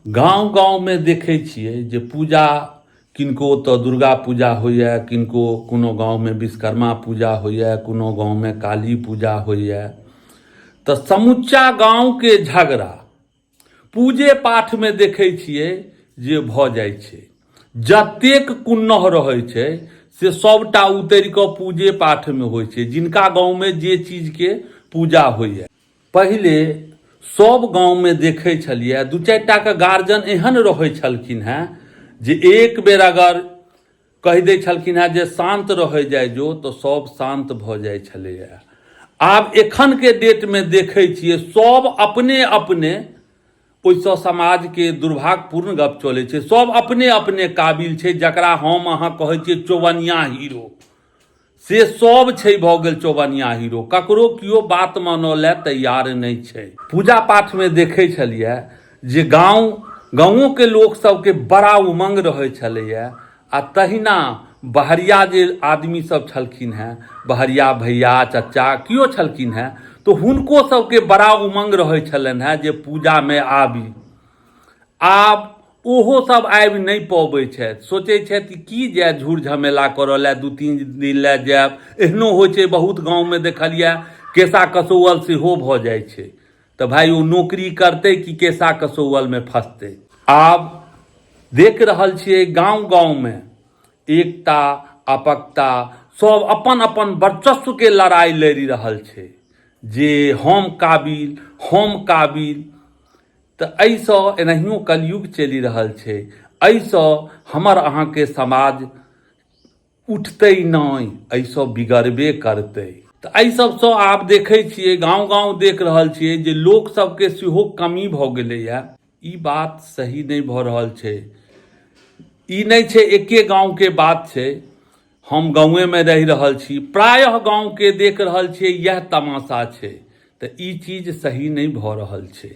गाँव गाँवमे देखै छियै जे पूजा किनको ओतऽ दुर्गा पूजा होइए, किनको कोनो गाँवमे विश्वकर्मा पूजा होइए, कोनो गाँवमे काली पूजा होइए, तऽ समुच्चा गाँवके झगड़ा पूजे पाठमे देखै छियै जे भऽ जाइ छै। जतेक कुन्नह रहै छै से सभटा उतरि कऽ पूजे पाठमे होइ छै, जिनका गाँवमे जे चीजके पूजा होइए। पहिले सभ गाँवमे देखै छलियै दू चारि टाके गार्जियन एहन रहै छलखिन हेँ जे एक बेर अगर कहि दै छलखिन हेँ जे शान्त रहै जाइ जो, तऽ सभ शान्त भऽ जाइ छलैए। आब एखनके डेटमे देखै छियै सभ अपने अपने, ओहिसँ समाजके दुर्भाग्यपूर्ण गप चलै छै, सभ अपने अपने काबिल छै। जकरा हम अहाँ कहै छियै चौवनिया हीरो, से सब छै भऽ गेल चौबनिया हीरो, ककरो केओ बात मानऽ लए तैयार नहि छै। पूजा पाठमे देखै छलियै जे गाँव गाँवोके लोक सबके बड़ा उमंग रहै छलैए, आ तहिना बहरिया जे आदमी सब छलखिन हेँ, बहरिया भैया चचा केओ छलखिन हेँ, तऽ हुनको सबके बड़ा उमंग रहै छलनि हेँ जे पूजामे आबी। आब ओहो सब आबि नहि पबै छथि, सोचै छथि की जाय झूर झमेला करऽ लए, 2-3 दिन लए जायब। एहनो होइ छै बहुत गाँवमे देखलियै केसा कसौअल सेहो भऽ जाइ छै। तऽ भाय ओ नौकरी करतै कि केसा कसौअलमे फँसतै? आब देख रहल छियै गाँव गाँवमे एकता अपकता सब अपन अपन वर्चस्वके लड़ाइ लड़ि रहल छै जे हम काबिल, हम काबिल। तऽ एहिसँ एनाहियो कलयुग चलि रहल छै, एहिसँ हमर अहाँके समाज उठतै नहि, एहिसँ बिगड़बे करतै। तऽ एहि सबसँ आब देखै छियै गाँव गाँव देख रहल छियै जे लोक सबके सेहो कमी भऽ गेलैए। ई बात सही नहि भऽ रहल छै। ई नहि छै एके गाँवके बात छै, हम गाँवेमे रहि रहल छी, प्रायः गाँवके देख रहल छियै इएह तमाशा छै। तऽ ई चीज सही नहि भऽ रहल छै।